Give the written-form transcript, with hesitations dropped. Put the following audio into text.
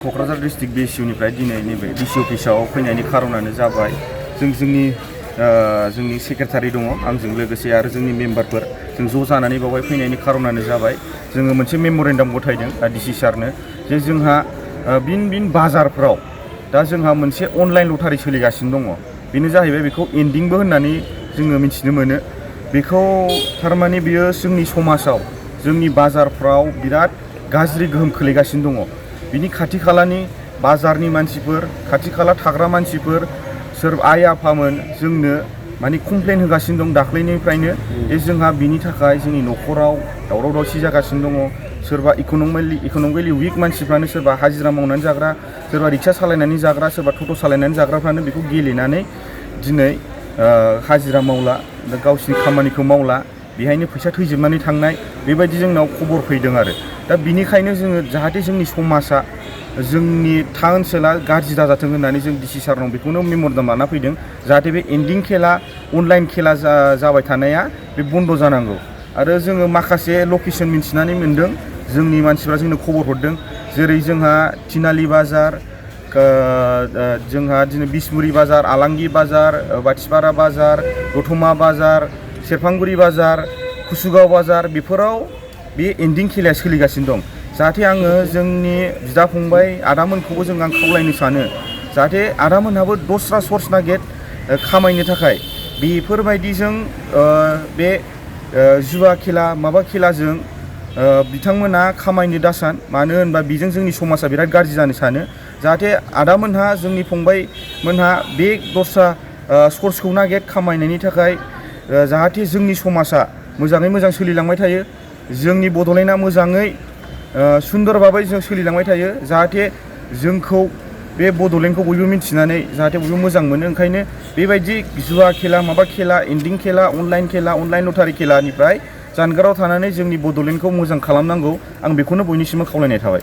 Kokrajhar district BSU निफ्राय दिनै नैबे BSU अफिसाव फैनायनि खारनानो जाबाय जोंनि सेक्रेटारि दङ आंजों लोगोसे आरो जोंनि मेम्बारफोर जों ज' जानानै बावहाय फैनायनि खारनानो जाबाय जोङो मोनसे मेम'रेन्डाम गथायदों DC सारनो जे जोंहा बिन बाजारफ्राव दा जोंहा मोनसे अनलाइन लटारि सोलिगासिनो दङ बेनो जाहैबाय बेखौ एन्डिंबो होननानै जोङो मिथिनो मोनो बेखौ थारमाने बियो जोंनि समाजाव जोंनि बाजारफ्राव बिराद गाज्रि गोहोम खोलैगासिनो दङ बिनि खाथि खालानि बाजारनि मानसिफोर खाथि खाला थाग्रा मानसिफोर सोर आइ आफामोन जोंनो माने कमप्लेन होगासिनो दं दाख्लैनिफ्रायनो जे जोंहा बिनि थाखाय जोंनि न'खराव दावराव दावसि जागासिनो दङ सोरबा इक'नमिकलि उइक मानसिफ्रानो सोरबा हाजिरा मावनानै जाग्रा सोरबा रिक्सा सालायनानै जाग्रा सोरबा ट'ट' सालायनानै जाग्राफ्रानो बेखौ गेलेनानै दिनै हाजिरा मावला गावसिनि खामानिखौ मावला बेहायनो फैसा थैजोबनानै थांनाय बेबायदि जोंनाव खबर फैदों आरो दा बिनिखायनो जोङो जाहाथे जोंनि समाजा जोंनि ओनसोला गाज्रि दाजाथों होननानै जों DC सारनाव बेखौनो मेम'रेन्डाम लाना फैदों जाहाथे बे एन्डिं खेला अनलाइन खेला जाबाय थानाया बे बन्द जानांगौ आरो जोङो माखासे लकेसन मिन्थिनानै मोन्दों जोंनि मानसिफ्रा जोंनो खबर हरदों जेरै जोंहा थिनालि बाजार जोंहा दिनै बिसमुरि बाजार आलांगि बाजार बाथिपारा बाजार दतमा बाजार सेरफांगुरि बाजार कुसुगाव बाजार बेफोराव बे एन्डिं खेलाया सोलिगासिनो दं जाहाथे आङो जोंनि बिदा फंबाय आदामोनखौबो आं खावलायनो सानो जाहाथे आदामोनहाबो दस्रा सर्स नागिर खामायनो थाखाय बेफोरबायदिजों बे जुवा खेला माबा खेलाजों बिथांमोना खामायनो दासान मानो होनबा बेजों जोंनि समाजा बिराद गाज्रि जानो सानो जाहाथे आदामोनहा जोंनि फंबायमोनहा बे दस्रा सर्सखौ नागिर खामायनायनि थाखाय जाहाथे जोंनि समाजा मोजाङै मोजां सोलिलांबाय थायो जोंनि बड'लेण्डआ मोजाङै सुन्दर भाबै जों सोलिलांबाय थायो जाहाथे जोंखौ बे बड'लेण्डखौ बयबो मिथिनानै जाहाथे बयबो मोजां मोनो ओंखायनो बेबायदि जुवा खेला माबा खेला एन्डिं खेला अनलाइन लटारि खेलानिफ्राय जानगाराव थानानै जोंनि बड'लेण्डखौ मोजां खालामनांगौ आं बेखौनो बयनिसिमबो खावलायनाय थाबाय।